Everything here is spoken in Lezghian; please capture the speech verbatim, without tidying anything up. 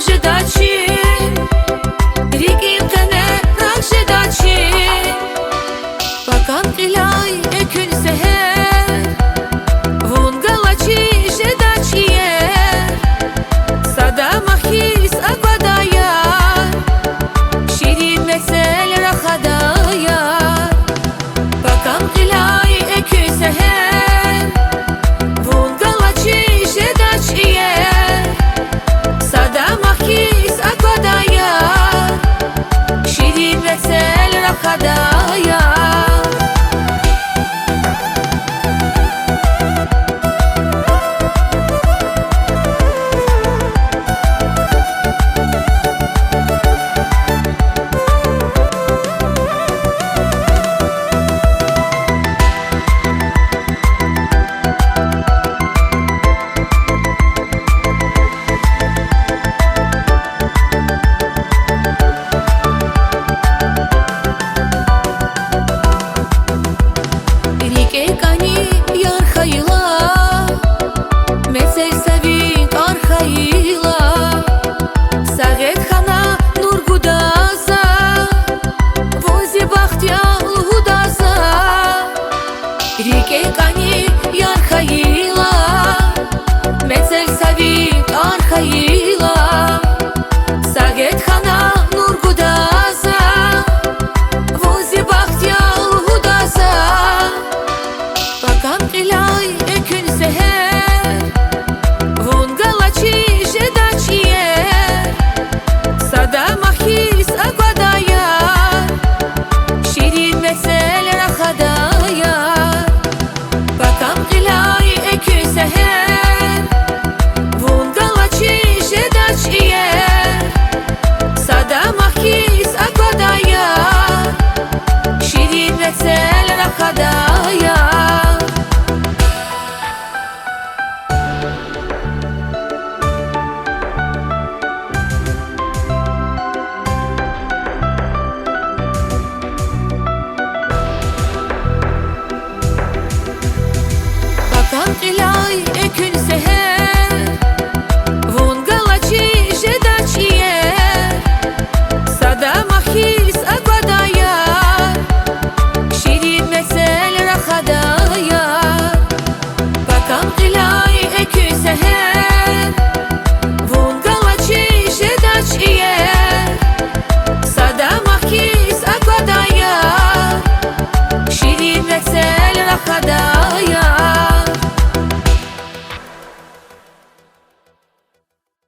жедачи, рикӀин къене рагъ жедачи. Пакам кьиляй экуьн сегьер, вун галачиз жедач иер. Са дамах хьиз аквадай яр, ширин мецел рахадай яр. Пакам кьиляй экуьн сегьер, вун галачиз жедач иер. Са дамах хьиз аквадай яр, ширин мецел рахадай яр.